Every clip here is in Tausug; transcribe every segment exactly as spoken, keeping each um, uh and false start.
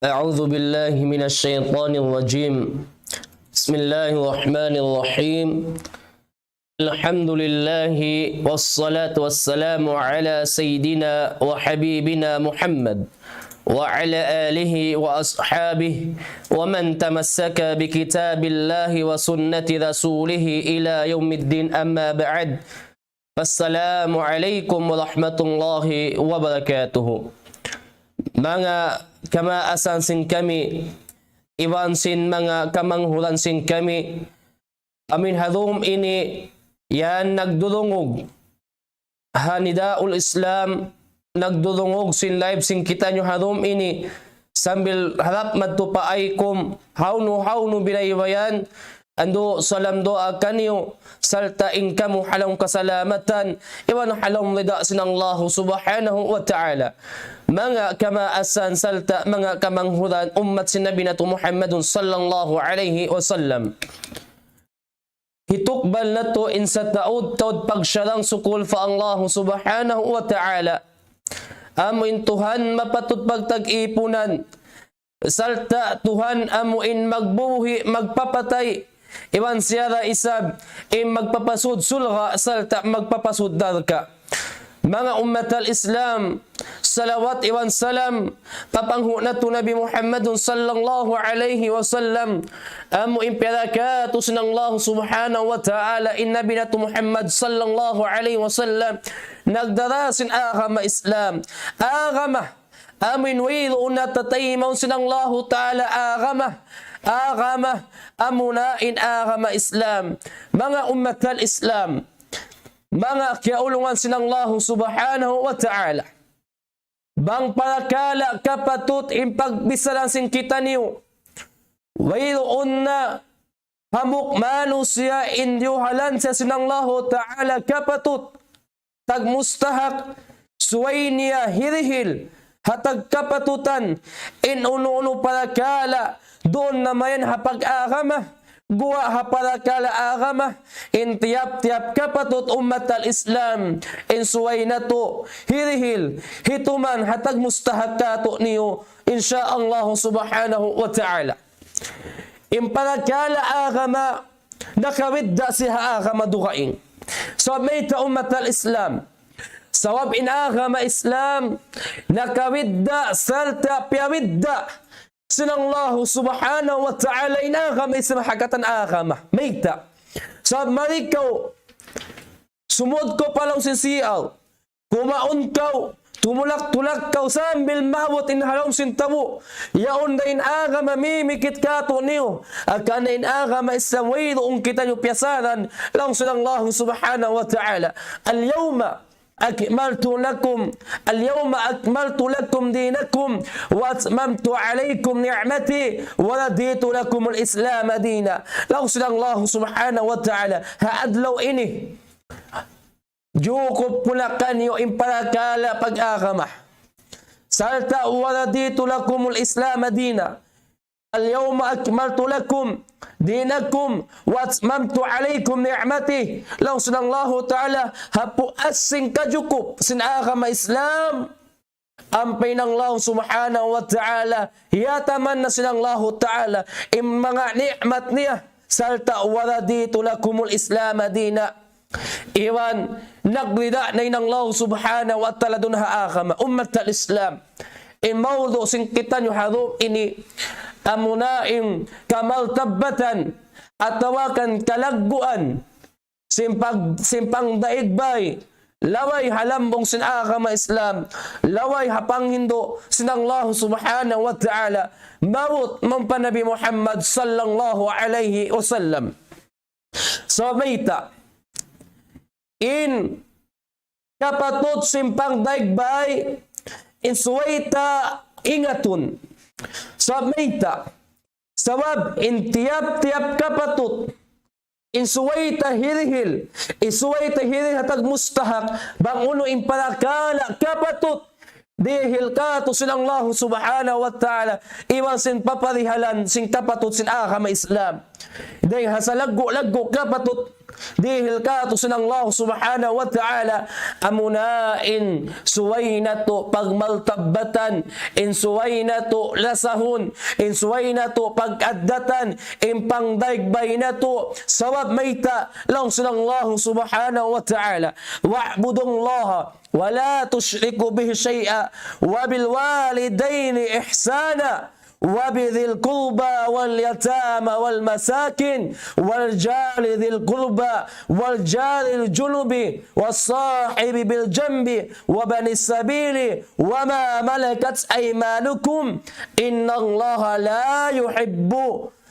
أعوذ بالله من الشيطان الرجيم. بسم الله الرحمن الرحيم. الحمد لله والصلاة والسلام على سيدنا وحبيبنا محمد وعلى آله وأصحابه ومن تمسك بكتاب الله وسنة رسوله إلى يوم الدين، أما بعد. السلام عليكم ورحمة الله وبركاته. Manga kamaasan sin kami, iban sin manga kamanghuran sin kami, amuin ha dum ini yan nagdurungug ha Nidaul Islam, nagdurungug sin live sin kitaniyu ha dum ini, sambil harap madtu pa aykum, hawnu-hawnu bilaybayan, andu' salam duwaa kaniyu, sarta' in kamu ha lawm kasalamatan, iban ha lawm rida sin Allahu Subhanahu wa Ta'ala. Manga kamaasan sarta' manga kamanghuran ummat sin Nabi natu' Muhammadun sallallahu alayhi wasallam. Hitukbal natu' in sataud-taud pagsarang-sukul pa Allahu Subhanahu wa Ta'ala. Amu in Tuhan mapatut pagtag-ipunan. Sarta' Tuhan amu in magbuhi', magpapatay. Iban siya da isab in magpapasud surga', sarta' magpapasud narka'. Manga ummat al-Islam, salawat iban salam pa panghu' natu' Nabi Muhammadun sallallahu alayhi wasallam. Amu in piyara kātu' sin Allah Subhanahu wa Ta'ala in Nabi natu' Muhammad sallallahu alayhi wasallam. Nagdara sin agama Islam. Agama, amu in wayruun na tataymaun sin Allahu Ta'ala agama. Agama, amuna in agama Islam. Manga ummat al-Islam, manga kiyaulungan sin Allahu Subhanahu wa Ta'ala. Bang parakala' kapatut in pagbichara sin kitaniyu, wayruun na hambuuk manusiya' in diyuhalan siya sin Allahu Ta'ala kapatut, tagmustahak, subay niya hirihil ha tagkapatutan in unu-unu parakala' duun na mayan ha pag-agama, guwa' ha parakala' agama, in tiyap-tiyap kapatut ummat al-Islam, in subay natu' hirihil, hituman ha tagmustahak kātu'niyu, insya Allah Subhanahu wa Ta'ala. In parakala' agama, nakabidda' siya ha agama dugaing. Sabab mayta' ummat al-Islam? Sabab in agama Islam, nakabidda' sarta' piyabidda' sin Allahu Subhanahu wa Ta'ala in agama Islam ha katan agama. Mayta'? Sabab mari kaw, sumud kaw pa lawm sin C R, kumaun kaw, tumulak-tulak kaw sambil maabut in ha lawm sin tabu'. Yaun da in agama mimikit kātu'niyu. Hangkan in agama Islam wayruun kitaniyu piyasaran, laung sin Allahu Subhanahu wa Ta'ala. اليوم أكملت لكم، اليوم أكملت لكم دينكم وأتممت عليكم نعمتي ورضيت لكم الإسلام دينا. Laung sin Allahu Subhanahu wa Ta'ala, ha adlaw ini, jukup ku na kaniyu in parakala' pag-agama. Sarta' ورضيت لكم الإسلام دينا. اليوم أكملت لكم دينكم وأتممت عليكم نعمتي. Laung sin Allahu Ta'ala, ha puas sin kajukup sin agama Islam, ampa in Allahu Subhanahu wa Ta'ala, hiyataman na sin Allahu Ta'ala in manga ni'mat niya, sarta' ورضيت لكم الإسلام دينا. Iban nagrida na in Allahu Subhanahu wa Ta'ala duun ha agama, ummat al-Islam. In mawdu' sin kitaniyu ha adlaw ini, amuna in kamartabatan atawa kan kalagguan sin pag-, sin pangdaig bay, laway ha lambung sin agama Islam, laway ha panghindu' sin Allahu Subhanahu wa Ta'ala, maabut mawn pa Nabi Muhammad sallallahu alayhi wasallam. Sabab mayta'? In kapatut sin pangdaig bay, in subay ta ingatun. Sabab mayta'? Sabab in tiyap-tiyap kapatut, in subay ta hirihil, in subay ta hirihil ha tagmustahak, bang unu in parakala' kapatut, dihil kātu' sin Allahu Subhanahu wa Ta'ala, iban sin paparihalan sin kapatut sin agama Islam. Dayn ha salaggu'-laggu' kapatut, Dihil kātu' sin Allah subhanahu wa ta'ala, amuna in subay natu' pagmaltabbatan, in subay natu' lasahun, in subay natu' pag-addatan, in pangdaig bay natu', sabab mayta', laung sin Allah subhanahu wa ta'ala, واعبدوا الله ولا تشركوا به شيئا وبالوالدين إحسانا وبذي القربى واليتامى والمساكين والجار ذي القربى والجار الجنب والصاحب بالجنب وابن السبيل وما ملكت أيمانكم إن الله لا يحب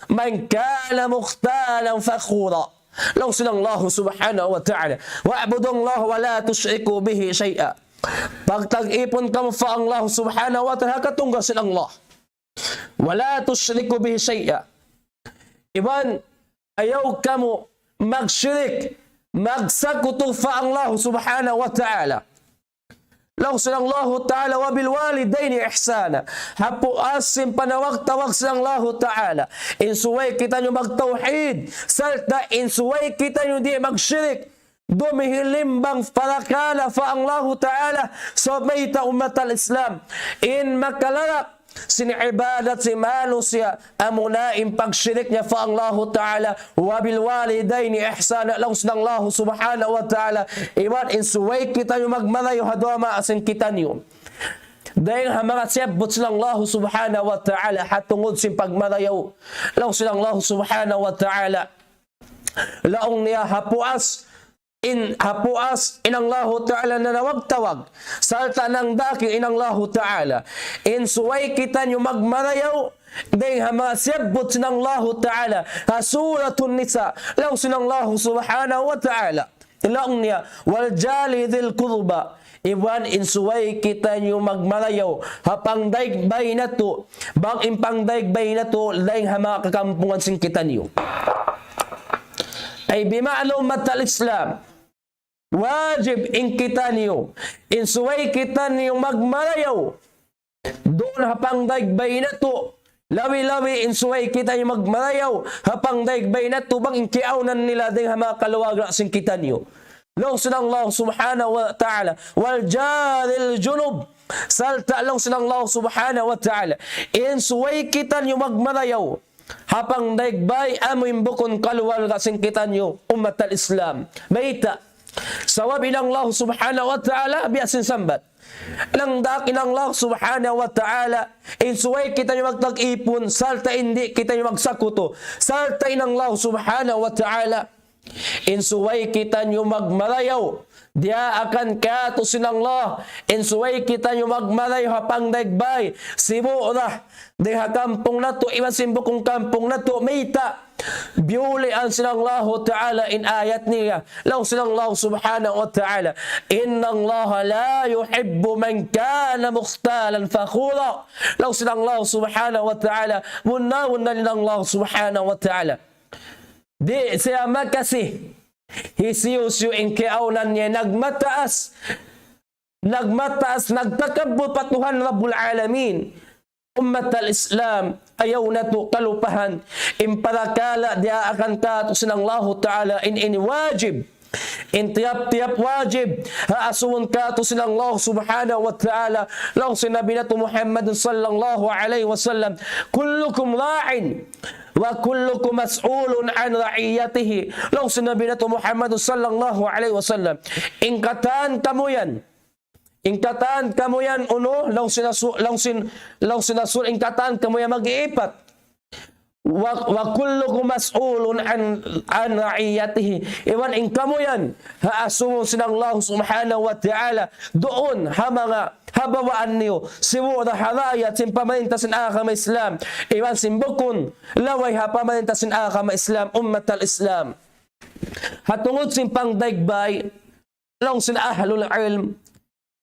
من كان مختالا فخورا. Laung sin Allah subhanahu wa ta'ala, واعبدوا الله ولا تشركوا به شيئا. Pagta'at kamu pa Allah subhanahu wa ta'ala, ha katunggal sin Allah. ولا تشركوا به شيئا. Iban, ayaw kamu magshirik, magsakutu pa Allah subhanahu wa ta'ala. Laung sin Allah ta'ala, وبالوالدين إحسانا. Ha puas sin panawag-tawag sin Allah ta'ala, in subay kitaniyu magtawhid, sarta' in subay kitaniyu di' magshirik, dumihil limbang parakala' pa Allah ta'ala. So, mayta', ummat al-Islam, in makalalak sin ibadat sin manusiya', amuna in pagshirik niya pa Allah ta'ala, وبالوالدين إحسانا, laung sin Allah subhanahu wa ta'ala, iban in subay kitaniyu magmarayaw ha duwa ama sin kitaniyu. Dayn ha manga siyabbut sin Allah subhanahu wa ta'ala, ha tungud sin pagmarayaw, laung sin Allah subhanahu wa ta'ala, laung niya ha puas, in ha puas in Allah ta'ala nanawag-tawag, sarta' nangdakil in Allah ta'ala, in subay kitaniyu magmarayaw, dayn ha manga siyabbut sin Allah ta'ala, ha Suratun Nisa, laung sin Allah subhanahu wa ta'ala, laung niya, والجار ذي القربى, iban in subay kitaniyu magmarayaw ha pangdaig bay natu', bang in pangdaig bay natu' dayn ha manga kakampungan sin kitaniyu. Ay bima'na, ummat al-Islam, wajib in kitaniyu, in subay kitaniyu magmarayaw duun ha pangdaig bay natu', labi-labi in subay kitaniyu magmarayaw ha pangdaig bay natu', bang in kiyaawnan nila dayn ha manga kaluwarga sin kitaniyu. Laung sin Allah subhanahu wa ta'ala, والجار الجنب. Sarta' laung sin Allah subhanahu wa ta'ala, in subay kitaniyu magmarayaw ha pangdaig bay amu in bukun kaluwarga sin kitaniyu, ummat al-Islam. Mayta'? Sabab in Allah subhanahu wa ta'ala, biya' sin sambat, nangdaak in Allah subhanahu wa ta'ala, in subay kitaniyu magta'at kamu, sarta' in di' kitaniyu magsakutu, sarta' in Allah subhanahu wa ta'ala, in subay kitaniyu magmarayaw, diyaakan kātu' sin Allah, in subay kitaniyu magmarayaw ha pangdaig bay, sibu' da dayn ha kampung natu', iban sin bukun kampung natu', mayta'? Biyulian sin Allah ta'ala in ayat niya, laung sin Allah subhanahu wa ta'ala, إن الله لا يحب من كان مختالا فخورا. Laung sin Allah subhanahu wa ta'ala, bunnal-bunnal in Allah subhanahu wa ta'ala, di' siya makasi hisiyu-siyu in kiyaawnan niya nagmataas, nagmataas, nagtakabbur pa Tuhan Rabbul Alamin. Ummat al-Islam, ayaw natu' kalupahan in parakala' diyaakan kātu' sin Allahu Ta'ala, in ini wajib, in tiyap-tiyap wajib, ha asubuhun kātu' sin Allah Subhanahu wa Ta'ala. Laung sin Nabi natu' Muhammad sallallahu alayhi wasallam, كلكم راع وكلكم مسؤول عن رعيته. Laung sin Nabi natu' Muhammad sallallahu alayhi wasallam, in katan kamu yan, in katan kamu yan, unu, laung sin Rasul, laung sin, laung sin Rasul, in katan kamu yan mag-iipat. و-, وكلكم مسؤول عن، عن رعيته. Iban in kamu yan, ha asubuhun sin Allah Subhanahu wa Ta'ala, duun ha manga, ha bawaan niyu, sibu' da ha raayat sin pamarinta sin agama Islam, iban sin bukun laway ha pamarinta sin agama Islam, ummat al-Islam. Ha tungud sin pangdagbay, laung sin ahlul ilm,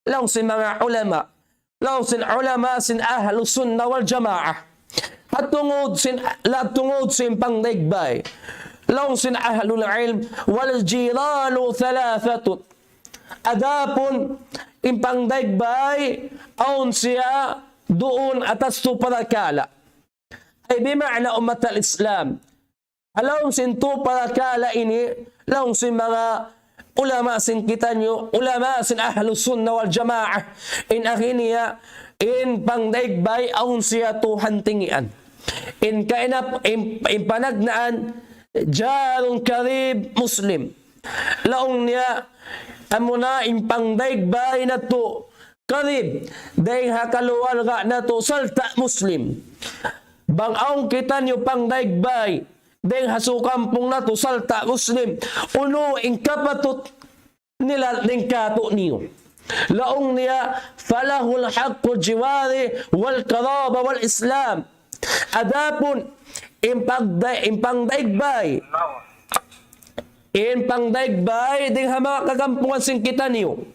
laung sin manga ulama, laung sin ulama sin ahlus sunnah wal jamaah. Ha tungud sin, ha tungud sin pangdagbay, laung sin ahlul ilm, والجيران ثلاثة. Adapun in pangdagbay, awn siya duun atas tu parakala'. Ay bima'na ummat al-Islam, ha lawm sin tu parakala' ini, laung sin manga ulama sin kitaniyu, ulama sin Ahlus Sunnah wal Jamaah, in agi niya, in pangdaig bay awn siya tu hantingian. In kainap, in, in panagnaan, جار قريب مسلم. Laung niya, amuna in pangdaig bay natu', qarib, dayn ha kaluwarga natu' sarta' Muslim. Bang awn kitaniyu pangdaig bay dayn ha sukampung natu' sarta' Muslim, unu in kapatut nila dayn kātu'niyu? Laung niya, فله حق الجوار والقرابة والإسلام. Adapun in pagda-, in pangdaig bay, in pangdaig bay dayn ha manga kakampungan sin kitaniyu,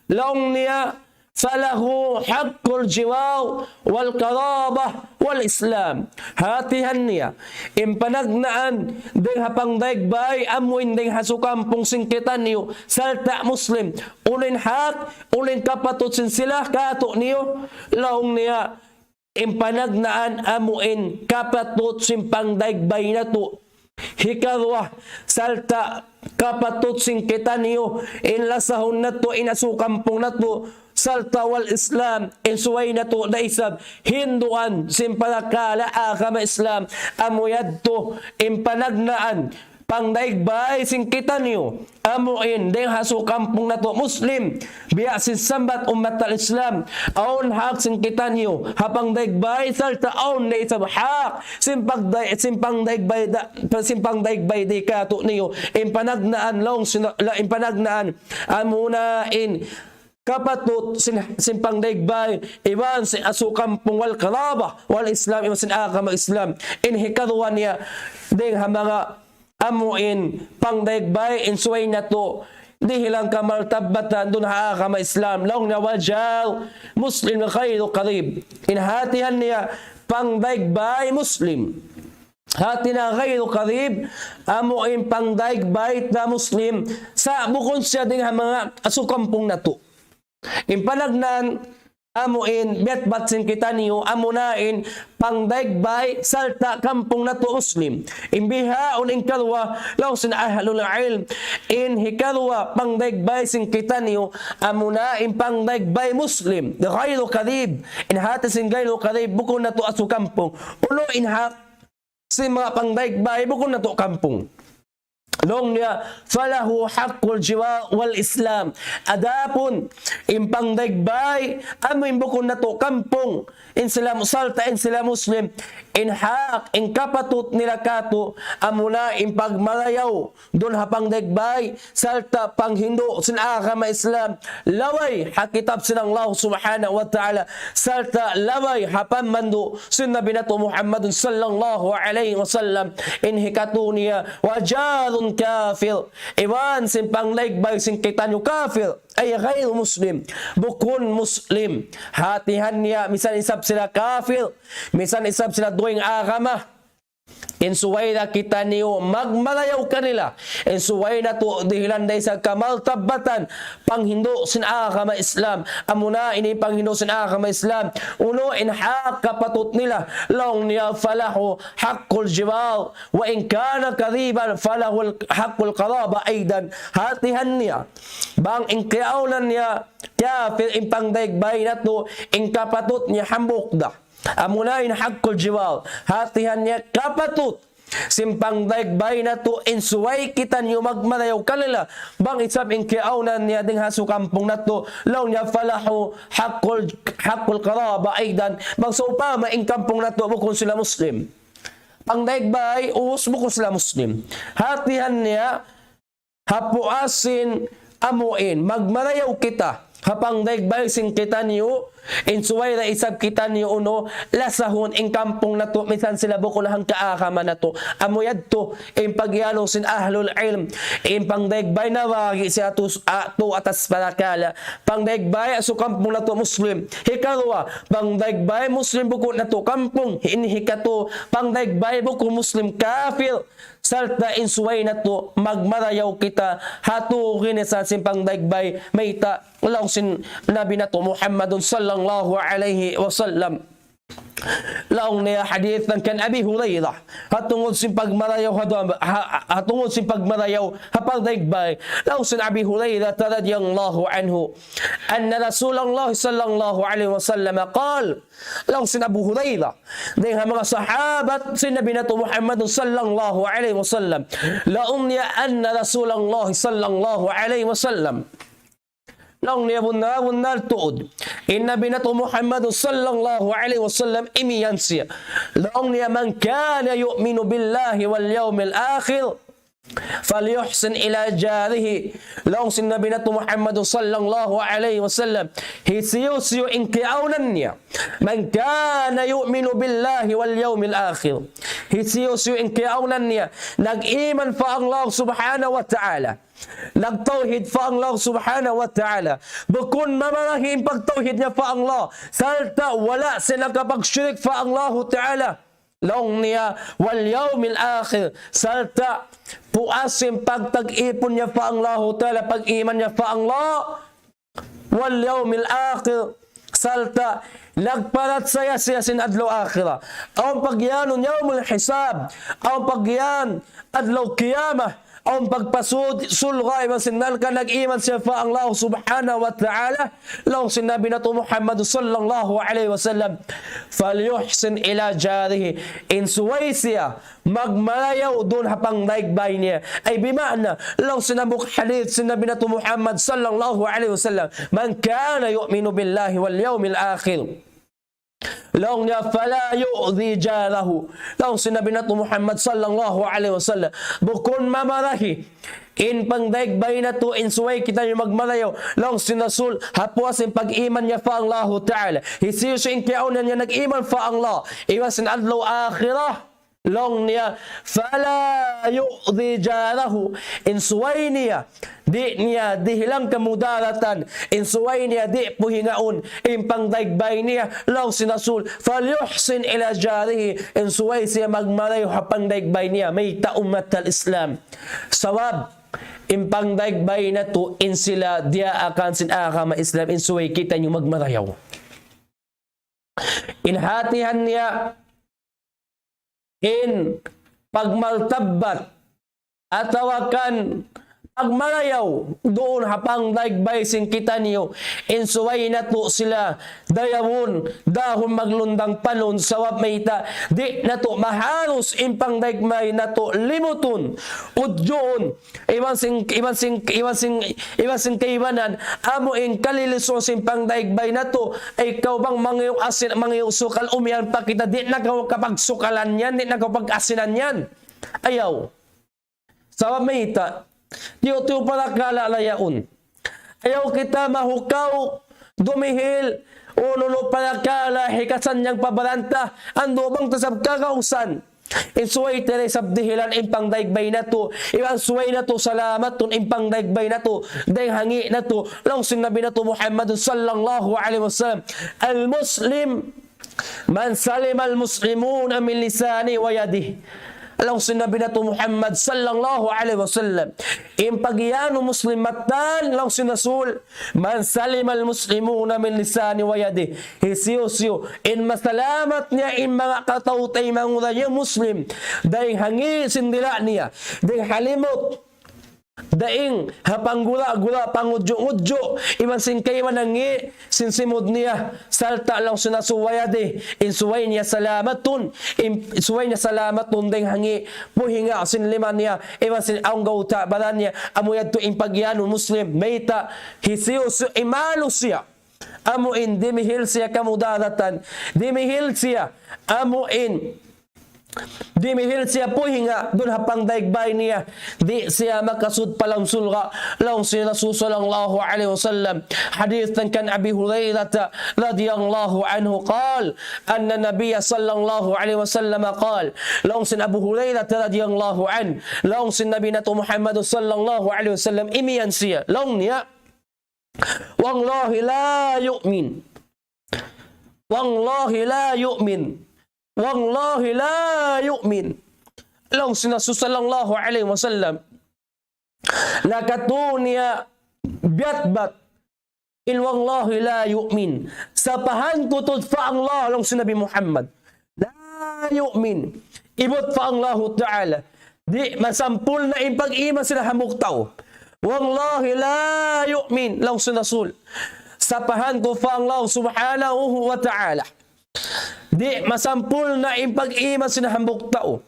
laung niya, فله حق الجوار والقرابة والإسلام. Hātihan niya, in panagnaan dayn ha pangdaig bay, amu in dayn ha sukampung sin kitaniyu, sarta' Muslim, unu in hak, unu in kapatut sin sila kātu'niyu? Laung niya, in panagnaan amu in kapatut sin pangdaig bay natu'. Hikaruwa, sarta' kapatut sin kitaniyu, in lasahun natu', in ha sukampung natu', sarta' wal Islam, in subay natu' da isab hinduan sin parakala' agama Islam, amu yadtu in panagnaan pangdaig bay sin kitaniyu, amu in dayn ha sukampung natu' Muslim, biya' sin sambat ummat al-Islam, awn hak sin kitaniyu ha pangdaig bay, sarta' awn da isab hak sin pagday-, sin pangdaig bay da, sin pangdaig bay dayn kātu'niyu. In panagnaan laung sin, la-, in panagnaan, amuna in kapatut sin, sin pangdaig bay, iban sin ha sukampung, والقرابة والإسلام, iban sin agama Islam. In hikaruwa niya, dayn ha manga amu in pangdaig bay, in subay natu', dihilan kamartabatan duun ha agama Islam. Laung niya, وجار مسلم غير قريب. In hātihan niya, pangdaig bay Muslim. Hāti niya غير قريب, amu in pangdaig bay ta Muslim, sa' bukun siya dayn ha manga ha sukampung natu'. In panagnaan, amu in biya' bat sin kitaniyu, amuna in pangdaig bay sarta' kampung natu' Muslim. In bihaun in karuwa, laung sin ahlul ilm, in hikaruwa pangdaig bay sin kitaniyu, amuna in pangdaig bay Muslim, غير قريب. In hāti sin غير قريب, bukun natu' ha sukampung. Unu in hak sin manga pangdaig bay bukun natu' kampung? Laung niya, فله حق الجوار والإسلام. Adapun in pangdaig bay, amu in bukun natu' kampung, in sila mu-, sarta' in sila Muslim, in hak, in kapatut nila kātu', amuna in pagmarayaw duun ha pangdaig bay, sarta' panghindu' sin agama Islam, labay ha kitab sin Allah Subhanahu wa Ta'ala, sarta' labay ha panghindu' sin Nabi natu' Muhammadun sallallahu alayhi wasallam. In hikatu niya, وجار كافر. Iban sin pangdaig bay sin kitaniyu kafir, أي غير مسلم, bukun Muslim. Hātihan niya, misan isab sila kafir, misan isab sila dugaing agama, in subay da kitaniyu magmarayaw kanila, in subay natu' dihilan da isab kamartabatan, panghindu' sin agama Islam. Amuna ini panghindu' sin agama Islam, unu in hak kapatut nila? Laung niya, فله حق الجوار وإن كان قريبا فله حق القرابة أيضا. Hātihan niya, bang in kiyaawnan niya kafir in pangdaig bay natu', in kapatut niya hambuuk da. Amuna in حق الجوار. Hātihan niya kapatut sin pangdaig bay natu', in subay kitaniyu magmarayaw kanila, bang isab in kiyaawnan niya dayn ha sukampung natu', laung niya, فله حق ال-, حق القرابة أيضا. Bang sawpama in kampung natu' bukun sila Muslim, pangdaig bay, ubus bukun sila Muslim, hātihan niya, ha puas sin amu in magmarayaw kita ha pangdaig bay sin kitaniyu, in subay da isab kitaniyu unu, lasahun in kampung natu', misan sila bukun hangka agama natu'. Amu yadtu in pag-iyanun sin ahlul ilm, in pangdaig bay nabahagi' siya tu, a, tu atas parakala'. Pangdaig bay ha sukampung natu' Muslim. Hikaruwa, pangdaig bay Muslim bukun natu' kampung. In hikatu, pangdaig bay bukun Muslim, kafir. Sarta' in subay natu' magmarayaw kita ha tū ginisan sin pangdaig bay, mayta', laung sin Nabi natu' Muhammadun sallallahu alayhi wasallam. Laung niya hadith kan Abi Hurairah. Ha tungud sin pagmarayaw ha, ha, ha tungud sin pagmarayaw ha pagdaig bay. Laung sin Abi Hurairah radiyallahu anhu, أن رسول الله صلى الله عليه وسلم قال. Laung sin Abu Hurairah, dayn ha manga sahabat sin Nabi natu' Muhammad sallallahu alayhi wasallam. Laung niya أن رسول الله صلى الله عليه وسلم. Laung niya bunnal-bunnal tuud. In Nabi natu' Muhammad sallallahu alayhi wasallam imiyan siya. Laung niya من كان يؤمن بالله واليوم الآخر فليحسن إلى جاره. Laung sin Nabi natu' Muhammad sallallahu alayhi wasallam. Hisiyu-siyu in kiyaawnan niya. من كان يؤمن بالله واليوم الآخر. Hisiyu-siyu in kiyaawnan niya. Nag-iman pa Allah subhanahu wa ta'ala. Nagtawhid pa Allah subhanahu wa ta'ala. Bukun mamarahi in pagtawhid niya pa Allah. Sarta' wala' siya nakapagshirik pa Allah ta'ala. Laung niya, واليوم الآخر. Sarta' puas in pagtag-ipun niya pa Allah ta'ala, pag-iman niya pa Allah. واليوم الآخر. Sarta' nagparachaya siya sin adlaw akhirat. Awn pagiyanun yawmul hisab. Awn pagiyan adlaw qiyamah. Awn pagpasud surga' iban sin narka', nag-iman siya pa Allah subhanahu wa ta'ala. Laung sin Nabi natu' Muhammad sallallahu alayhi wasallam. فليحسن إلى جاره. In subay siya magmarayaw duun ha pangdaig bay niya. Ay bima'na, laung sin hambuuk hadith sin Nabi natu' Muhammad sallallahu alayhi wasallam, من كان يؤمن بالله واليوم الآخر. Laung niya, فلا يؤذي جاره. Laung sin Nabi natu' Muhammad sallallahu alayhi wasallam, bukun mamarahi in pangdaig bay natu' in subay kitaniyu magmarayaw. Laung sin Rasul, ha puas sin pag-iman niya pa Allahu ta'ala. Hisiyu-siyu in kiyaawnan niya nag-iman pa Allah iban sin adlaw akhirat. Laung niya, فلا يؤذي جاره. In subay niya, di' niya dihilan kamudaratan. In subay niya, di' puhingaun in pangdaig bay niya. Laung sin Rasul, فليحسن إلى جاره. In subay siya magmarayaw ha pangdaig bay niya. Mayta', ummat al-Islam? Sabab, in pangdaig bay natu', in sila diyaakan sin agama Islam, in subay kitaniyu magmarayaw. In hatihan niya, in pagmartabbat atawa kan pagmarayaw duun ha pangdaig bay sin kitaniyu, in subay natu' sila dayawun, dahun maglundang panun, sabab mayta', di' natu' maharus in pangdaig bay natu' limutun, udjuun, iban sin, iban sin, iban sin, iban sin kaibanan, amu in kalilisuun sin pangdaig bay natu', ikaw bang mangayu' asin, mangayu' sukal, umiyan pa kita, di' na kaw kapagsukalan yan, di' na kaw pag-asinan yan. Ayaw. Sabab mayta', tiyu'-tiyu' parakala' la yaun. Ayaw kita mahukaw, dumihil, unu-unu parakala', hikasan yan pa baran ta, andu' bang ta isab kagausan. In subay ta isab dihilan in pangdaig bay natu', iban subay natu' salamatun in pangdaig bay natu', dayng ha ngi' natu', laung sin Nabi natu' Muhammad sallallahu alayhi wasallam, المسلم من سلم المسلمون من لسانه ويده. Laung sin Nabi natu' Muhammad sallallahu alayhi wasallam, in pagiyanun Muslim mattan, laung sin Rasul, من سلم المسلمون من لسانه ويده. Hisiyu-siyu in masalamat niya in manga kataw-taymanghuran niya Muslim, dayng ha ngi' sin dila' niya, dayng ha limut, dayng ha panggura-gura, pangudju'-ngudju', iban sin kaibanan ngi' sin simud niya, sarta' laung sin Rasul ويده, in subay niya salamatun, in subay niya salamatun dayng ha ngi', puhinga sin lima niya, iban sin anggawta' baran niya, amu yadtu in pagiyanun Muslim. Mayta', hisiyu-siyu in manusiya', amu in dimihil siya kamudaratan, dimihil siya, amu in dimihil siya puhinga duun ha pangdaig bay niya, di' siya makasud pa lawm surga'. Laung sin Rasul sallallahu alayhi wasallam, hadith kan Abi Hurairah radiyallahu anhu قال أن النبي صلى الله عليه وسلم قال. Laung sin Abu Hurairah radiyallahu anhu, laung sin Nabi natu' Muhammad sallallahu alayhi wasallam, imiyan siya, laung niya, والله لا يؤمن. والله لا يؤمن. والله لا يؤمن. Laung sin Rasul sallallahu alayhi wasallam, nakatū niya biya' bat In wallahi la yu'min. Sapahan ku tuud pa Allah, laung sin Nabi Muhammad. La yu'min. Ibut pa Allahu Ta'ala. Di' masampurna' in pag-iman sin hambuuk tau. Wallahi la yu'min. Laung sin Rasul. Sapahan ku pa Allah Subhanahu wa Ta'ala. Di' masampurna' in pag-iman sin hambuuk tau.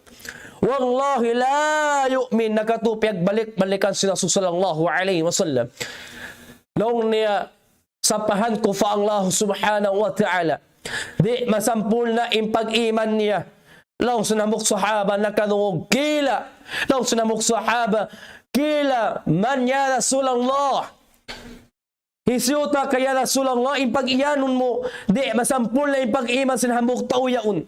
Wallahi la yu'min, nakatupyag balik-balikan sin Rasul sallallahu alayhi wasallam. Laung niya, sapahan ku pa Allah Subhanahu wa Ta'ala. Di' masampurna' in pag-iman niya. Laung sin hambuuk sahaba nakadungug, kila. Laung sin hambuuk sahaba, kila, man ya Rasulullah. Hisiyu ta ka ya Rasulullah, in pag-iyanun mu, di' masampurna' in pag-iman sin hambuuk tau yaun.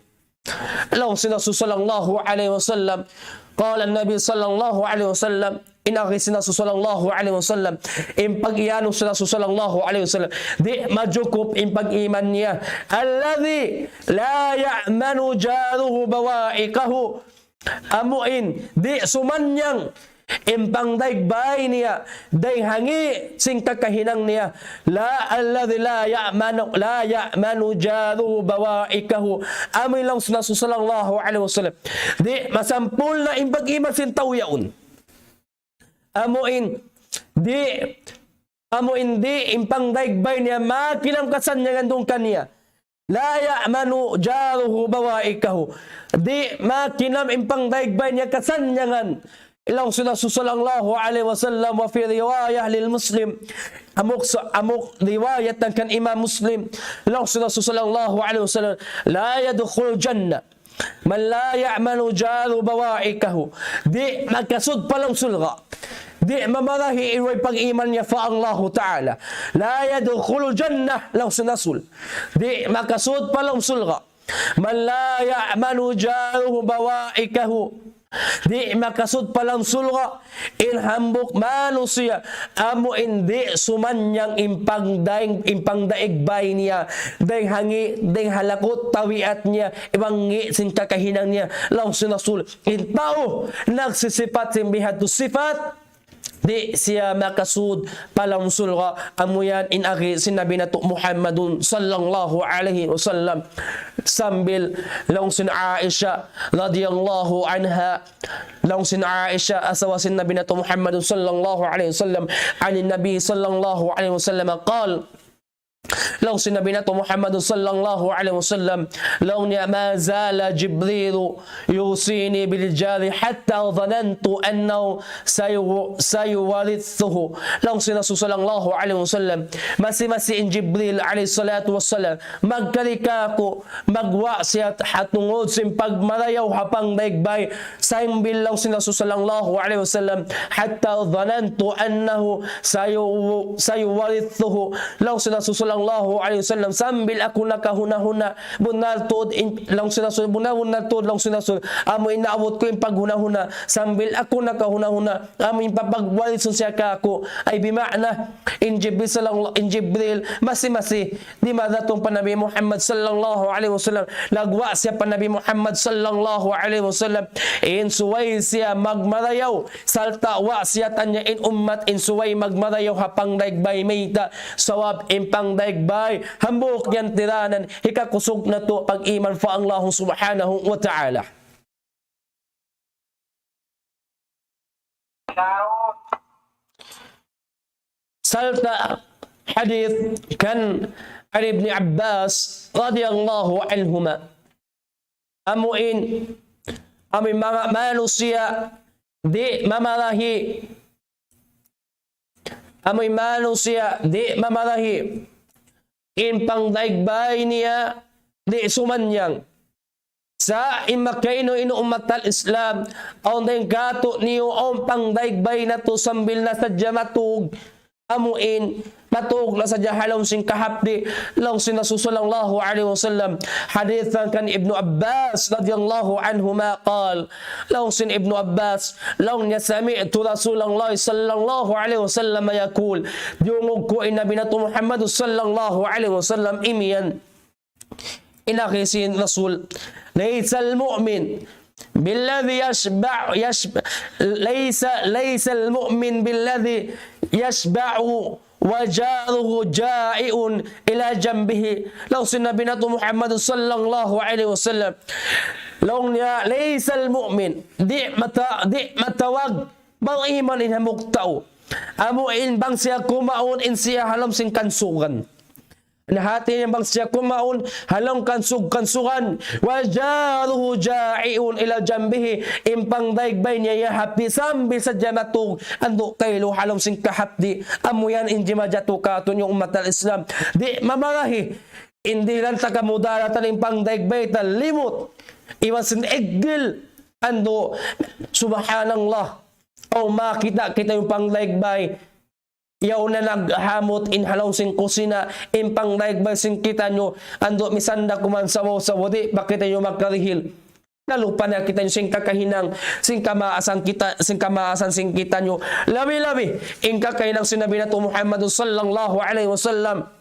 Laung sin Rasul sallallahu alayhi wasallam, قال النبي صلى الله عليه وسلم, in agi sin Rasul sallallahu alayhi wasallam, in pag-iyanun sin Rasul sallallahu alayhi wasallam, di' majukup in pag-iman niya. الذي لا يأمن جاره بوائقه. Amu in, di' sumannang in pangdaig bay niya, dayn ha ngi' sin kakahinang niya. La, الذي لا يأمن، لا يأمن جاره بوائقه. Amu in laung sin Rasul sallallahu alayhi wasallam. Di' masampurna' in pag-iman sin tau yaun. Amu in, di', amu in di', in pangdaig bay niya, makinam kasannyangan duun kaniya. لا يأمن جاره بوائقه. Di' makinam in pangdaig bay niya kasannyangan. Laung sin Rasul sallallahu alayhi wasallam, وفي رواية لمسلم. Hambuuk sa-, hambuuk riwayat kan Imam Muslim. Laung sin Rasul sallallahu alayhi wasallam, لا يدخل الجنة من لا يأمن جاره بوائقه. Di' makasud pa lawm surga'. Di' mamarahi in way pag-iman niya pa Allahu Ta'ala. لا يدخل الجنة, laung sin Rasul. Di' makasud pa lawm surga'. من لا يأمن جاره بوائقه. Di' makasud pa lawm surga' in hambuuk manusiya', amu in di' sumannang in pangdaig, in pangdaig bay niya, dayn ha ngi', dayn ha lakut tabiat niya, iban ngi' sin kakahinang niya, laung sin Rasul. In tau nagsisipat sin bihadtu sipat, di' siya makasud pa lawm surga', amu yan in agi sin Nabi natu' Muhammadun sallallahu alayhi wasallam. Sambil laung sin Aisha radiyallahu anha, laung sin Aisha, asawa sin Nabi natu' Muhammadun sallallahu alayhi wasallam, عن النبي صلى الله عليه وسلم قال, laung sin Nabi natu' Muhammadun sallallahu alayhi wasallam, laung niya, ما زال جبريل يوصيني بالجار حتى ظننت أنه سيو-، سيورثه. Laung sin Rasul sallallahu alayhi wasallam, masi-masi in Jibril alayhi salatu wassalam, magkari kāku', magwasiyat ha tungud sin pagmarayaw ha pangdaig bay, sambil laung sin Rasul sallallahu alayhi wasallam, حتى ظننت أنه سيو-، سيورثه. Laung sin Rasul sallallahu alayhi wasallam, sambil aku nakahuna-huna, bunnal tuud in, laung sin Rasul, bunnal, bunnal tuud, laung sin Rasul, amu in naabut ku in paghuna-huna, sambil aku nakahuna-huna, amu in papagwarisun siya kāku'. Ay bima'na, in Jibril sallallahu, in Jibril, masi-masi, di' maratung pa Nabi Muhammad sallallahu alayhi wasallam, nagwasiyat pa Nabi Muhammad sallallahu alayhi wasallam, in subay siya magmarayaw, sarta' wasiyatan niya in ummat, in subay magmarayaw ha pangdaig bay. Mayta'? Sabab in pangdaig bay, hambuuk yan tiranan, hikakusug natu' pag-iman pa Allah subhanahu wa ta'ala. Sarta' hadith kan عن ابن عباس رضي الله عنهما. Amu in, amu in manga manusiya' di' mamarahi. Amu in manusiya' di' mamarahi. In pangdaig bay niya di' sumannang. Sa' in makainu-inu ummat al-Islam, awn dayn kātu'niyu, awn pangdaig bay natu' sambil na sadja matug, amu in, matug na sadja ha lawm sin kahapdi', laung sin Rasul sallallahu alayhi wasallam. Hadith kan Ibnu Abbas radiyallahu anhuma qal, laung sin Ibnu Abbas, laung niya, سمعت رسول الله صلى الله عليه وسلم يقول, diyungug ku in Nabi natu' Muhammad sallallahu alayhi wasallam imiyan. In agi sin Rasul, ليس المؤمن بالذي يشبع، يشب-، ليس، ليس المؤمن بالذي يشبع وجاره جائع إلى جنبه. Laung sin Nabi natu' Muhammad sallallahu alayhi wasallam, laung niya, ليس المؤمن, di' mata-, di' matawag bang iman in hambuuk tau. Amu in bang siya kumaun in siya ha lawm sin kansugan. Na hati niya bang siya kumaun ha lawm kansug-, kansugan. وجاره جائع إلى جنبه. In pangdaig bay niya ya hapdi' sambil sadja matug andu' kailu ha lawm sin kahapdi'. Amu yan in jimajatu katu' niyu ummat al-Islam. Di' mamarahi. In dihilan ta kamudaratan in pangdaig bay ta limut. Iban sin iggil. Andu', subhanallah. Aw makita' kita in pangdaig bay. Yaun na naghamut in ha lawm sin kusina, in pangdaig bay sin kitaniyu, andu' misan da kuman sawaw-sawaw, di' pa kitaniyu makarihil. Nalupa na kitaniyu sin kakahinang, sin kamaasan kita, sin kamaasan sin kitaniyu. Labi-labi, in kakahinang sin Nabi natu' Muhammad sallallahu alayhi wasallam.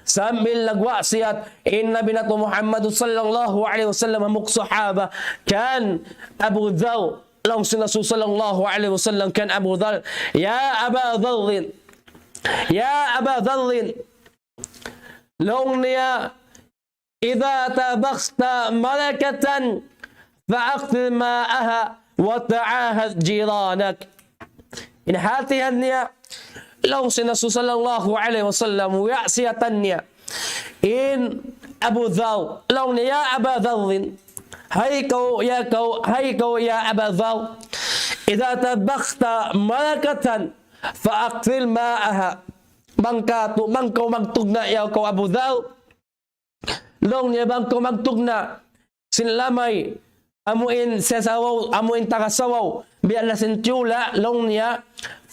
Sambil nagwasiyat in Nabi natu' Muhammad sallallahu alayhi wasallam, hambuuk sahaba, kan Abu Dharr, laung sin Rasul sallallahu alayhi wasallam kan Abu Dharr, يا أبا ذر، يا أبا ذر, laung niya, إذا طبخت مرقة فأكثر ماءها وتعاهد جيرانك. In hatihan niya, laung sin Rasul sallallahu alayhi wasallam, wiyasiyatan niya in Abu Dharr, laung niya, يا أبا ذر, hay kaw, ya kaw, hay kaw, ya Aba Dharr, إذا طبخت مرقة فأكثر ماءها. Bang katu', bang kaw magtugna', ya kaw Abu Dharr, laung niya, bang kaw magtugna' sin lamay, amu in sasawaw, amu in tagasawaw, biya' na sin tiyula', laung niya,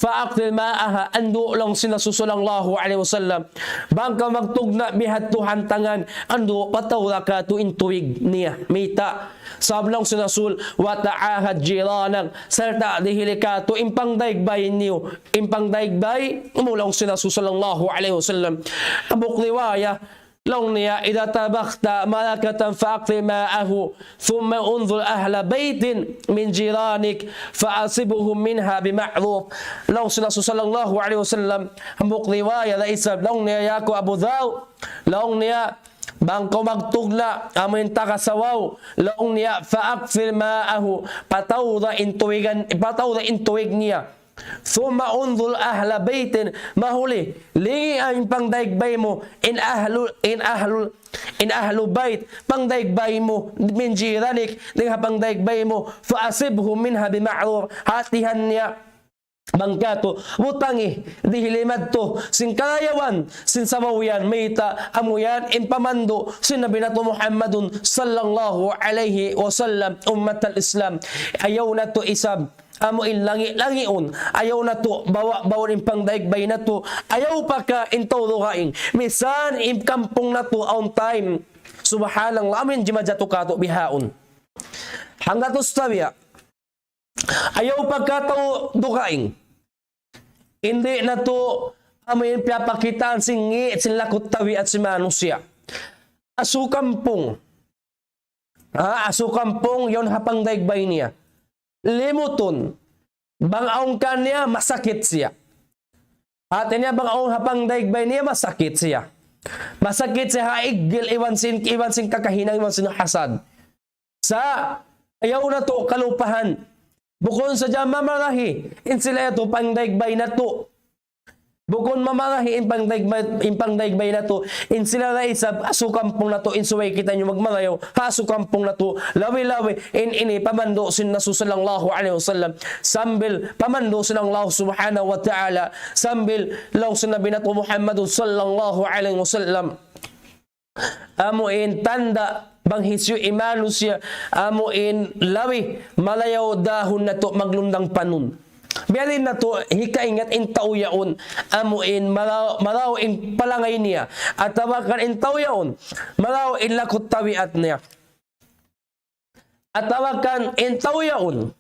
فأكثر ماءها, andu', laung sin Rasul sallallahu alayhi wasallam. Bang kaw magtugna' bihadtu hantangan, andu', pataura katu' in tubig niya, mayta'. Sabab laung sin Rasul, وتعاهد جيرانك, sarta' dihili katu' in pangdaig bay niyu, in pangdaig bay mu, laung sin Rasul sallallahu alayhi wasallam. Hambuuk riwaya, laung niya, إذا طبخت مرقة فأكثر ماءه، ثم انظر أهل بيت من جيرانك فأصبهم منها بمعروف. Laung sin Rasul sallallahu alayhi wasallam, hambuuk riwaya da isab, laung niya, ya kaw Abu Dharr, laung niya, bang kaw magtugna', amu in tagasawaw, laung niya, فأكثر ماءه, pataura in tubigan, pataura in tubig niya. ثم انظر أهل بيت, mahuli, lingi in pangdaig bay mu, in ahlu, in ahlu, in ahlu bayt, pangdaig bay mu, من جيرانك, dayn ha pangdaig bay mu, فأصبهم منها بمعروف, hatihan niya, bang katu', butangi, dihili madtu, sin karayawan, sin sabaw yan, mayta', amu yan, in pamandu', sin Nabi natu' Muhammadun sallallahu alayhi wasallam, ummat al-Islam, ayaw natu' isab, amu in langi'-langiun, ayaw natu' bawa-bawaun in pangdaig bay natu', ayaw pa ka in tau dugaing, misan in kampung natu' awn time. Subhanallah, amu in jimajatu katu' bihaun. Hanggatus tabiya'. Ayaw pa ka tau dugaing. Di' natu', amu in piyapakitaan sin ngi', sin lakut tabiat sin manusiya'. Asu kampung. Ha, asu kampung, yaun ha pangdaig bay niya. Limutun. Bang awn kaniya, masakit siya. Hati niya, bang awn ha pangdaig bay niya, masakit siya. Masakit siya ha iggil, iban sin, iban sin kakahinang, iban sin hasad. Sa', ayaw natu' kalupahan. Bukun sadja mamarahi, in sila yadtu pangdaig bay natu'. Bukun mamarahi in pangdaig bay, in pangdaig bay natu', in sila da isab asu kampung natu', in subay kitaniyu magmarayaw ha asu kampung natu', labi-labi in ini pamandu' sin Rasul sallallahu alayhi wasallam, sambil pamandu' sin Allah subhanahu wa ta'ala, sambil laung sin Nabi natu' Muhammadun sallallahu alayhi wasallam. Amu in tanda' bang hisiyu in manusiya', amu in labi marayaw dahun natu' maglundang panun. Biya' diin natu' hikaingat in tau yaun, amu in marayaw, marayaw in palangay niya, atawa kan in tau yaun, marayaw in lakut tabiat niya. Atawa kan in tau yaun,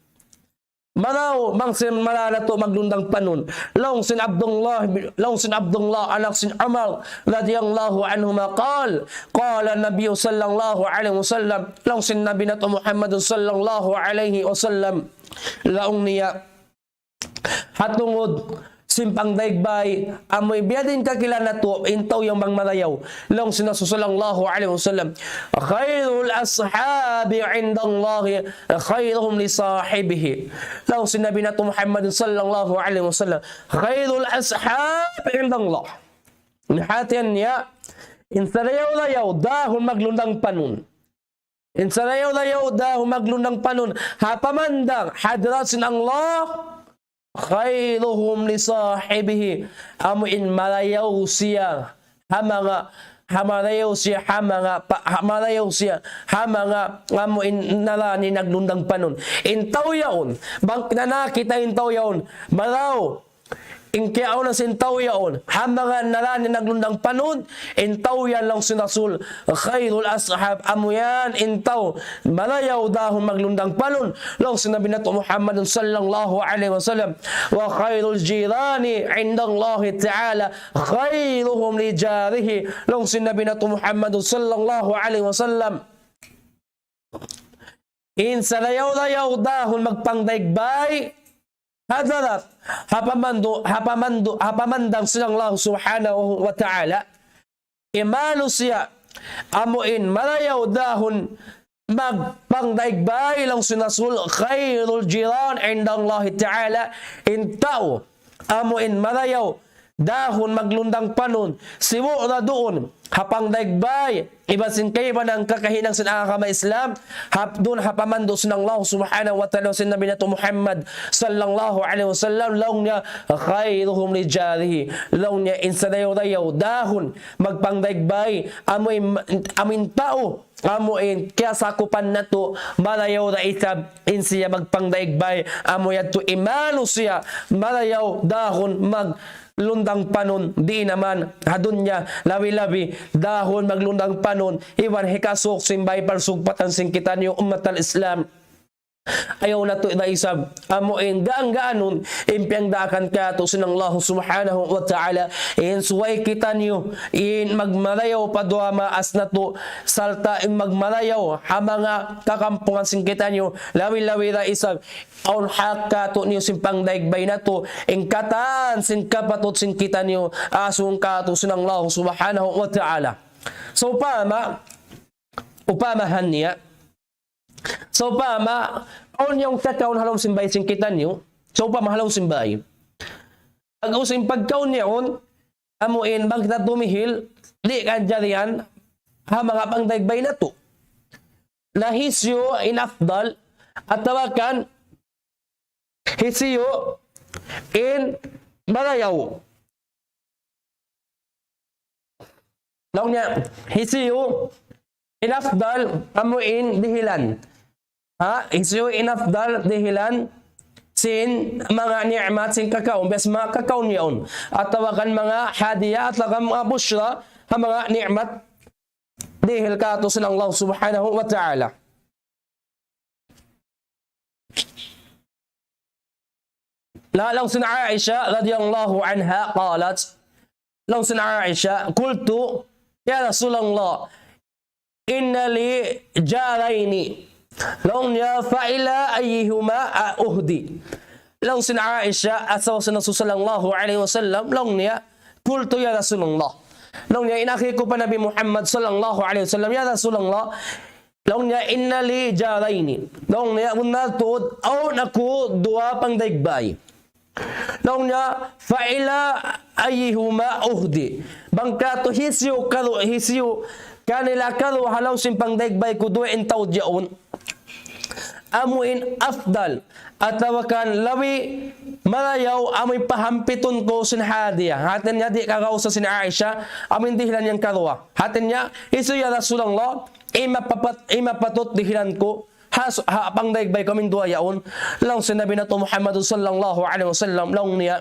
marayaw bang sin marayaw natu' maglundang panun. Laung sin Abdullah, laung sin Abdullah anak sin Umar radiyallahu anhuma قال قال النبي صلى الله عليه وسلم, laung sin Nabi natu' Muhammadun sallallahu alayhi wasallam, laung niya, ha tungud sin pangdaig bay, amu in biya' diin kakilala natu', in tau yan bang marayaw. Laung sin Rasul sallallahu alayhi wasallam, خير الأصحاب عند الله خيرهم لصاحبه. Laung sin Nabi natu' Muhammad sallallahu alayhi wasallam, خير الأصحاب عند الله. Hati niya, in sarayaw-rayaw dahun maglundang panun. In sarayaw-rayaw dahun maglundang panun. Ha pamandang hadarat sin Allah, خيرهم لصاحبه. Amu in marayaw siya ha manga, ha marayaw siya ha manga, pa-, ha marayaw siya ha manga, amu in nara niya naglundang panun. In tau yaun, bang nakakita' in tau yaun, marayaw in kiyauna sin tau yaun ha manga nara niya naglundang panun, in tau yan laung sin Rasul, خير الأصحاب, amu yan in tau marayaw dahun maglundang panun. Laung sin Nabi natu' Muhammad sallallahu alayhi wasallam, وخير الجيران عند الله تعالى خيرهم لجاره. Laung sin Nabi natu' Muhammad sallallahu alayhi wasallam, in sarayaw-rayaw dahun magpangdaig bay hadarat, ha pamandu-, ha pamandu-, ha pamandang sin Allah subhanahu wa ta'ala, in manusiya' amu in marayaw dahun magpangdaig bay, laung sin Rasul, خير الجيران عند الله تعالى, in tau amu in marayaw dahun maglundang panun, sibu' da duun ha pangdaig bay, iban sin kaibanan kakahinang sin agama Islam, ha, duun ha pamandu' sin Allah subhanahu wa ta'ala, sin Nabi natu' Muhammad sallallahu alayhi wasallam, laung niya, خيرهم لجاره. Laung niya, in sarayaw-rayaw dahun magpangdaig bay, amu in, amu in tau, amu in kiyasakupan natu', marayaw da isab in siya magpangdaig bay, amu yadtu in manusiya' marayaw dahun maglundang panun, di' na man ha dunya, labi-labi dahun maglundang panun, iban hikasuk sin bay parsugpatan sin kitaniyu ummat al-Islam. Ayaw natu' da isab amu in gaan-gaanun in piyangdaakan kātu' sin Allah subhanahu wa ta'ala, in subay kitaniyu in magmarayaw pa duwa maas natu', sarta' in magmarayaw ha manga kakampungan sin kitaniyu, labi-labi da isab awn hak kātu'niyu sin pangdaig bay natu', in katan sin kapatut sin kitaniyu, asubuhun kātu' sin Allah subhanahu wa ta'ala. Sawpama, upamahan niya, sawpama, awn yan kakaun ha lawm sin bay sin kitaniyu, sawpama ha lawm sin bay. Pag-ubus sin pagkaun niya yaun, amu in bang kita tumihil, di' kajarihan ha manga pangdaig bay natu'. Na hisiyu in afdal, atawa kan hisiyu in marayaw. Laung niya, hisiyu in afdal, amu in dihilan. Ha, hisiyu in afdal dihilan sin manga ni'mat sin kakaun, biya' sin manga kakaun yaun. Atawa kan manga hadiya, atawa kan manga bushra, ha manga ni'mat dihil kātu' sin Allah subhanahu wa ta'ala. Na laung sin Aisha radiyallahu anha قالت, laung sin Aisha, قلت يا رسول الله إن لي جارين, laung niya, فإلى أيهما أهدي. Laung sin Aisha, asawa sin Rasul sallallahu alayhi wasallam, laung niya, قلت يا رسول الله. Laung niya, in agi ku pa Nabi Muhammad sallallahu alayhi wasallam, "Ya Rasulullah," laung niya, "إن لي جارين." Laung niya, bunnal tuud, awn aku duwa pangdaig bay. Laung niya, "فإلى أيهما أهدي." Bang kātu' hisiyu karu-, hisiyu kanila karuwa ha lawm sin pangdaig bay ku duwa in taud yaun, amu in afdal, atawa kan labi marayaw, amu in pahampitun ku sin hadiya. Hati niya di' kagausa sin Aisha, amu in dihilan yan karuwa. Hati niya, "Hisiyu ya Rasulullah, in mapapat-, in mapatut dihilan ku ha su-, ha pangdaig bay ku amu in duwa yaun?" Laung sin Nabi natu' Muhammad sallallahu alayhi wasallam, laung niya,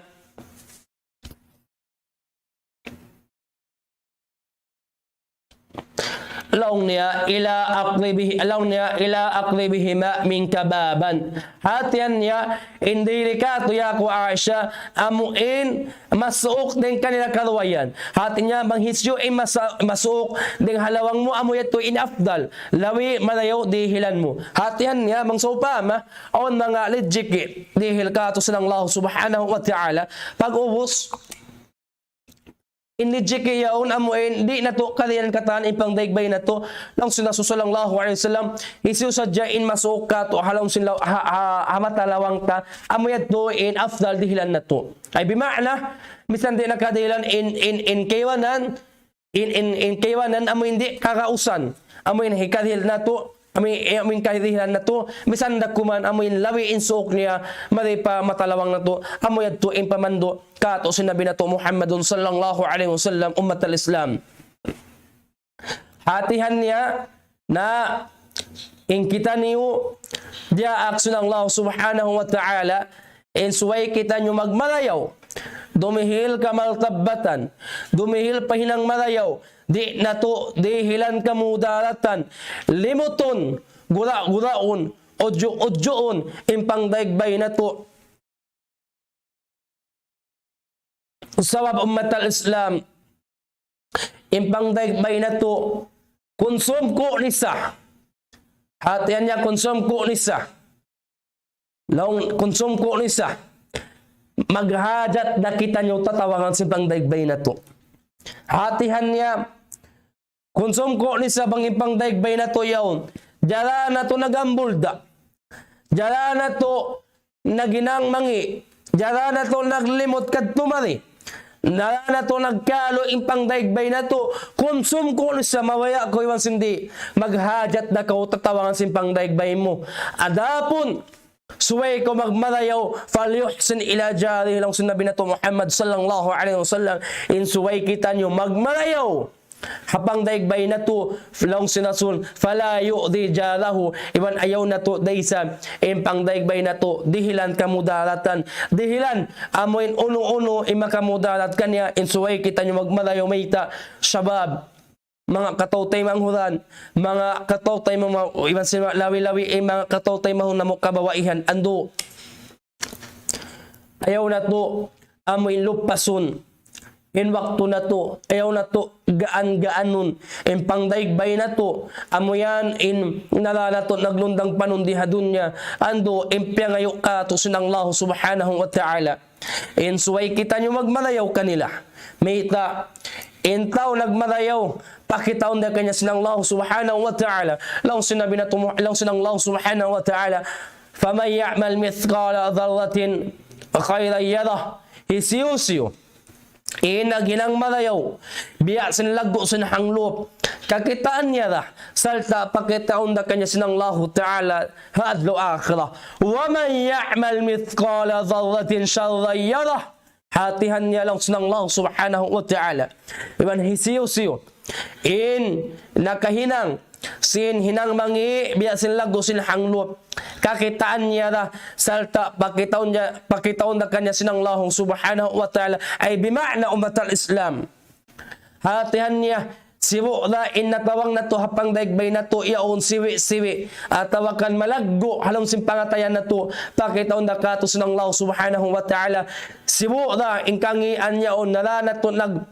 Laung niya, ila aqribihi-, laung niya, ila aqribihima minka baban. Hatihan niya, in dihil katu' ya aku Aisha, amu in masuuk dayn kanila karuwa yan. Hati niya, bang hisiyu in masa-, masuuk dayn ha lawang mu, amu yadtu in afdal. Labi marayaw dihilan mu. Hatihan niya, bang sawpama, awn manga rijiki' dihil katu' sin Allah subhanahu wa ta'ala. Pag'ubus, in rijiki' yaun amu in di' natu' karihilan katan in pangdaig bay natu'. Laung sin Rasul sallallahu alayhi wasallam, hisiyu sadja in masuuk katu' ha lawm sin law-, ha, ha, ha mata lawang ta, amu yadtu in afdal dihilan natu'. Ay bima'na, misan di' na karihilan in, in, in kaibanan, in, in, in kaibanan amu in di' kagausan, amu in hikarihil natu', amu in, amu in karihilan natu', misan da kuman amu in labi in suuk niya, mari pa mata lawang natu', amu yadtu in pamandu' katu' sin Nabi natu' Muhammadun sallallahu alayhi wasallam, ummat al-Islam. Hatihan niya na in kitaniyu diyaak sin Allah subhanahu wa ta'ala, in subay kitaniyu magmarayaw. Dumihil kamartabbatan, dumihil pa hinang marayaw, di' natu' dihilan kamudaratan, limutun, gura-guraun, udju'-udjuun, in pangdaig bay natu'. Sabab ummat al-Islam, in pangdaig bay natu', kunsum ku nisa. Hatihan niya kunsum ku nisa. Laung kunsum ku nisa. Maghajat da kitaniyu tatabangan sin pangdaig bay natu'. Hatihan niya, kunsum ku nisa bang in pangdaig bay natu' yaun. Jara natu' nagambulda. Jara natu' naghinang mangi'. Jara natu' naglimut kadtu mari. Jara natu' nagkalu in pangdaig bay natu'. Kunsum ku nisa mabaya' ku iban sin di'. Maghajat da kaw tatabangan sin pangdaig bay mu. Adapun subay kaw magmarayaw, فليحسن إلى جاره, laung sin Nabi natu' Muhammad sallallahu alayhi wasallam, in subay kitaniyu magmarayaw ha pangdaig bay natu', laung sin Rasul, فلا يؤذي جاره, iban ayaw natu' daysa in pangdaig bay natu' dihilan kamudaratan, dihilan amu in unu-unu in makamudarat kaniya, in subay kitaniyu magmarayaw mayta', shabab, manga kataw-taymanghuran, manga kataw-taymanghu-, iban sin labi-labi in manga kataw-taymanghuran namu' kababaihan, andu'. Ayaw natu' amu in lupasun in waktu natu', ayaw natu' gaan-gaanun in pangdaig bay natu', amu yan in nara natu' naglundang panun di ha dunya, andu' in piyangayu' katu' sin Allah subhanahu wa ta'ala. In subay kitaniyu magmarayaw kanila. Mayta', in tau nagmarayaw, pakitaun da kaniya sin Allah subhanahu wa ta'ala. Laung sin Nabi natu' Mu-, laung sin Allah subhanahu wa ta'ala, فمن يعمل مثقال ذرة خيرا يره. Hisiyu-siyu in naghinang marayaw, biya' sin laggu' sin hanglup, kakitaan niya da, sarta' pakitaun da kaniya sin Allahu ta'ala ha adlaw akhirat. ومن يعمل مثقال ذرة شرا يره. Hatihan niya laung sin Allah subhanahu wa ta'ala. Iban hisiyu-siyu in nakahinang sin hinang mangi' biya' sin laggu' sin hanglup, kakitaan niya da, sarta' pakitaun niya, pakitaun da kaniya sin Allah subhanahu wa ta'ala. Ay bima'na ummat al-Islam. Hatihan niya, sibu' da in natabang natu' ha pangdaig bay natu' yaun siwi'-siwi', atawa kan malaggu' ha lawm sin pangatayan natu', pakitaun da katu' sin Allah subhanahu wa ta'ala. Sibu' da in kangian yaun, nara natu' nag-,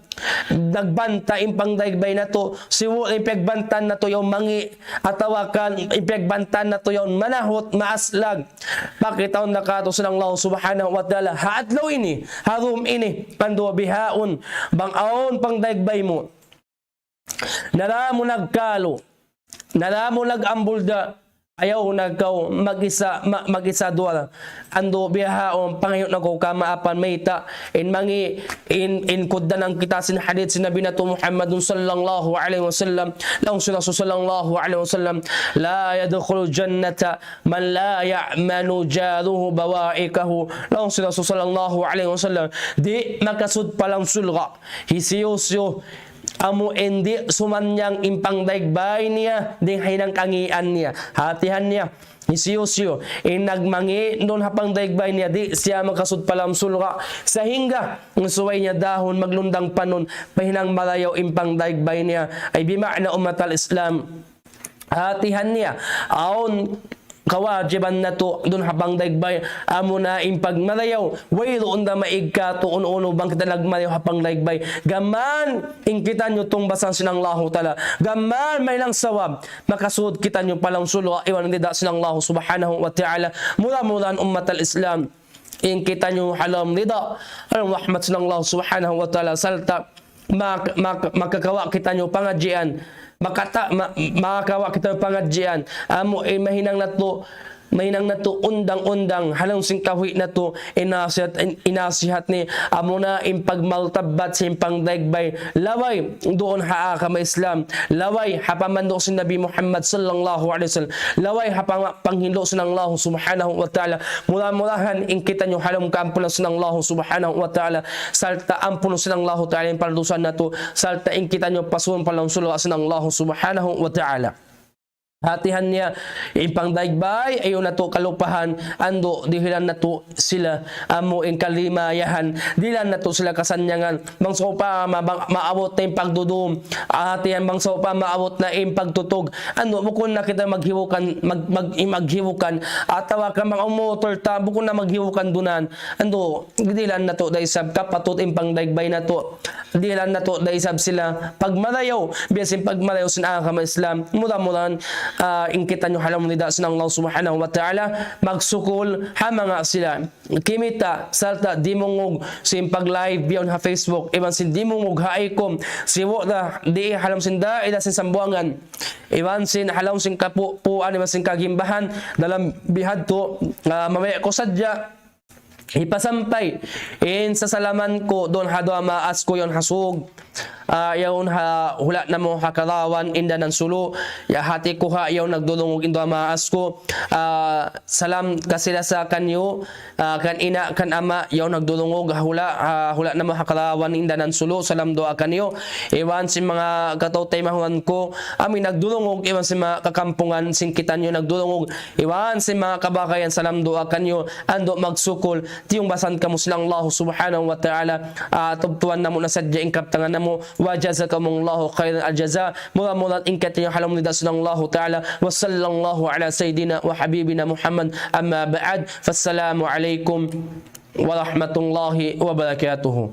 nagbanta' in pangdaig bay natu', sibu' da in piyagbantaan natu' yaun mangi', atawa kan in piyagbantaan natu' yaun manahut, maaslag. Pakitaun da katu' sin Allah subhanahu wa ta'ala ha adlaw ini, ha dum ini, andu' bihaun, bang awn pangdaig bay mu, nara mu nagkalu, nara mu nag-ambulda, ayaw na kaw mag-isa, ma-, mag-isa duwa. Andu' bihaun, pangayu' na kaw kamaapan mayta', in mangi', in, in kugdan kita sin hadith sin Nabi natu' Muhammadun sallallahu alayhi wasallam, laung sin Rasul sallallahu alayhi wasallam, لا يدخل الجنة من لا يأمن جاره بوائقه. Laung sin Rasul sallallahu alayhi wasallam, di' makasud pa lawm surga' hisiyu-siyu amu in di' sumannang in pangdaig bay niya, dayn ha hinang kangian niya. Hatihan niya, Hisiyu-siyu in nagmangi' duun ha pangdaig bay niya, di' siya makasud pa lawm surga'. Sahingga in subay niya dahun maglundang panun, pahinang marayaw in pangdaig bay niya. Ay bima'na ummatal Islam. Hatihan niya, awn kawajiban natu' duun ha pangdaig bay, amuna in pagmarayaw, wayruun da maig katu' unu-unu bang kita nagmarayaw ha pangdaig bay. Gam mayan in kitaniyu tungbasan sin Allahu Ta'ala. Gam mayan mahinang sabab makasud kitaniyu pa lawm surga' iban rida sin Allahu Subhanahu wa Ta'ala. Mura-murahan ummatal Islam, in kitaniyu ha lawm rida, ha lawm rahmat sin Allahu Subhanahu wa Ta'ala, sarta' mak-, mak-, makakawa' kitaniyu pangadjian, makata-, ma-, makakawa' kitaniyu pangadjian, amu in mahinang natu', mahinang natu' undang-undang, ha lawm sin kabuhi' natu', in nasihat, in, in nasihat ini, amuna in pagmartabat sin pangdaig bay, laway duun ha agama Islam, laway ha pamandu' sin Nabi Muhammad sallallahu alayhi wasallam, laway ha pang-, panghindu' sin Allahu Subhanahu wa Ta'ala. Mura-murahan in kitaniyu ha lawm kaampunan sin Allahu Subhanahu wa Ta'ala, sarta' ampunun sin Allahu Ta'ala in pardusahan natu', sarta' in kitaniyu pasun pa lawm surga' sin Allahu Subhanahu wa Ta'ala. Hatihan niya, in pangdaig bay, ayaw natu' kalupahan, andu' dihilan natu' sila, amu in kalimayahan, dihilan natu' sila kasannyangan, bang sawpama, bang maabut na in pagdudum, hatihan bang sawpama maabut na in pagtutug, andu' bukun na kita maghibukan, mag-, mag-, maghibukan, atawa ka mag-umutul ta, bukun na maghibukan duun. Andu', dihilan natu' da isab kapatut in pangdaig bay natu'. Dihilan natu' da isab sila pagmarayaw, biya' sin pagmarayaw sin agama Islam. Mura-murahan, ah, in kitaniyu ha lawm rida sin Allah Subhanahu wa Ta'ala, magsukul ha manga sila kimita' sarta' dimungug sin pag-live bihaun ha Facebook, iban sin dimungug ha Aycom, sibu' da di ha lawm sin daira sin Sambuwangan, iban sin ha lawm sin Kapu-, Puan, iban sin Kagimbahan, dalam bihadtu, ah, mabaya' ku sadja hipasampay in sasalaman ku duun ha duwa maas ku yaun ha Sug, ah, yaun ha hula' namu' ha Karawan, Indanan, Sulu. Ya hati ku ha yaun nagdurungug in duwa maas ku. Ah, salam kasi-lasa kaniyu, ah, kan ina', kan ama', yaun nagdurungug ha hula', ha hula' namu' ha Karawan, Indanan, Sulu. Salam duwaa kaniyu. Iban sin manga kataw-taymanghuran ku, amu in nagdurungug, iban sin manga kakampungan sin kitaniyu nagdurungug, iban sin manga kabagayan, salam duwaa kaniyu, andu' magsukul, tiyungbasan kamu sin Allah Subhanahu wa Ta'ala, ah, tubtuban namu' na sadja in kabtangan namu', wa jazakumullahu khairal jaza, mura-murahan in kitaniyu ha lawm rida sin Allah Ta'ala, wa sallallahu ala sayyidina wa habibina Muhammad, amma ba'd, fassalamu alaykum warahmatullahi wabarakatuh.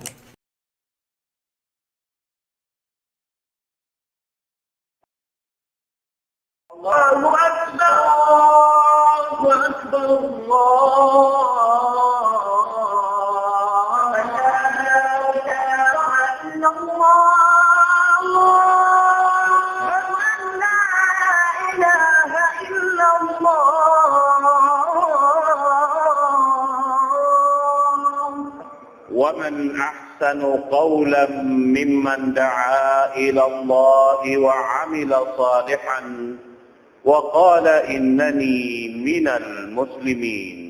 الله أكبر، الله أكبر، الله أكبر. أشهد أن لا إله إلا الله. أشهد أن لا إله إلا الله. ومن أحسن قولا ممن دعا إلى الله وعمل صالحا وقال إنني من المسلمين.